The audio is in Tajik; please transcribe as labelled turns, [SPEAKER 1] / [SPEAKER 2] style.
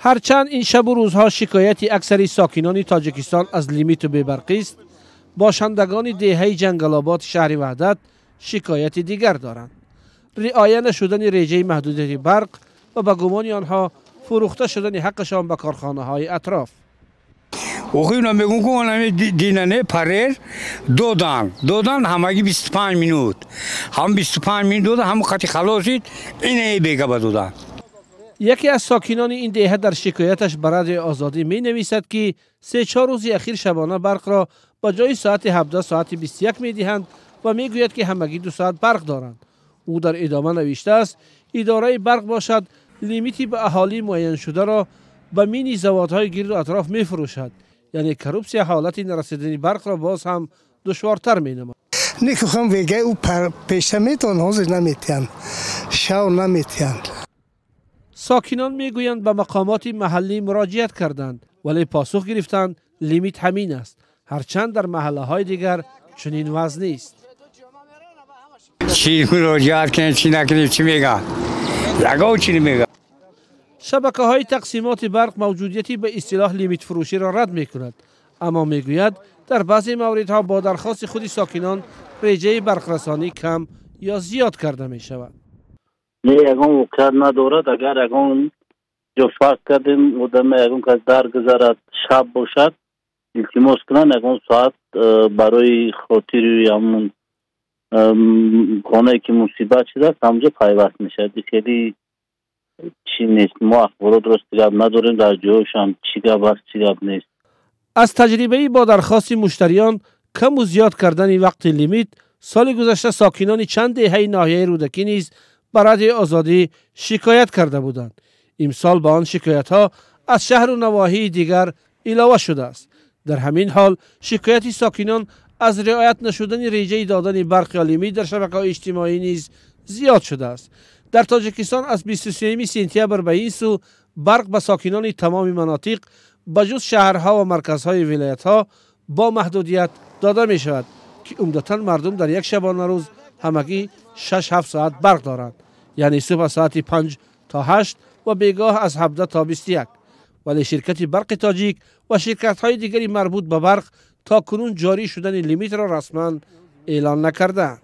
[SPEAKER 1] Ҳарчанд ин шабу рӯзҳо шикояти аксари сокинони Тоҷикистон аз лимиту бебарқист, бошандагони деҳаи Ҷангалобод шаҳри Ваҳдат шикояти дигар доранд. Риоя нашудани реҷаи маҳдудияти барқ ва ба гумони онҳо фурӯхта шудани ҳаққашон ба корхонаҳои атроф.
[SPEAKER 2] Охи, мегӯм, ку динане парер додан, додан ҳамагӣ 25 минут, ҳам 25 минут додан, ҳам хати халосид, ине бегаба додан.
[SPEAKER 1] Яке аз сокинони ин деҳа дар шикояташ ба Радиои Озодӣ менависад, ки 3-4 рӯзи ахир шабона барқро ба ҷои соати 17 соати 21 медиҳанд ва мегӯяд, ки ҳамагӣ 2 соат барқ доранд. Ӯ дар идома навиштааст, идораи барқ бошад, лимити ба аҳолӣ муайяншударо ба мини заводҳои гирду атроф мефурӯшад, яъне коррупсия ҳолати нарасидани барқро боз ҳам душвортар менамояд.
[SPEAKER 3] Никухам вегай ӯ пеша метавон, ҳозир наметиҳанд, шав наметиҳанд.
[SPEAKER 1] Сокинон мегӯянд, ба мақомоти маҳаллӣ муроҷиат карданд, вале посух гирифтанд, лимит ҳамин аст, ҳарчанд дар маҳаллаҳои дигар чунин вазъ нест.
[SPEAKER 2] Чӣ муроҷиат кунем, чӣ накунем, чӣ мегӯянд? Ягон чӣ намегӯянд.
[SPEAKER 1] Шабакаҳои тақсимоти барқ мавҷудияти ба истилоҳ лимитфурӯширо рад мекунад, аммо мегӯяд, дар баъзе мавридҳо бо дархости худи сокинон реҷаи барқрасонӣ кам ё зиёд карда мешавад.
[SPEAKER 4] Не, ягон воқеат надорад. Агар ягон ҷо, фарз кардем, одаме, ягон кас даргузарад, шаб бошад, илтимос кунанд, ягон соат барои хотири ҳамун хонае ки мусибат шудааст, ҳамҷо пайваст мешавад. Хеле чӣ нест, мо ахборот, рости гап, надорем, дар ҷояшам чӣ гап аст, чӣ гап нест.
[SPEAKER 1] Аз таҷрибаи бо дархости муштариён каму зиёд кардани вақти лимит соли гузашта сокинони чанд деҳаи ноҳияи Рӯдакӣ низ ба Радиои Озодӣ шикоят карда буданд. Имсол ба он шикоятҳо аз шаҳру навоҳии дигар илова шудааст. Дар ҳамин ҳол шикояти сокинон аз риоят нашудани реҷаи додани барқ ё лимит дар шабакаҳои иҷтимоӣ низ зиёд шудааст. Дар Тоҷикистон аз 23 сентябр ба ин сӯ барқ ба сокинони тамоми манотиқ, ба ҷуз шаҳрҳо ва марказҳои вилоятҳо, бо маҳдудият дода мешавад, ки умдатан мардум дар як шабонарӯз ҳамагӣ 6-7 соат барқ доранд, яъне субҳ аз соати 5 то 8 ва бегоҳ аз 17 то 21. Вале ширкати Барқи Тоҷик ва ширкатҳои дигари марбут ба барқ то кунун ҷорӣ шудани лимитро расман эълон накардаанд.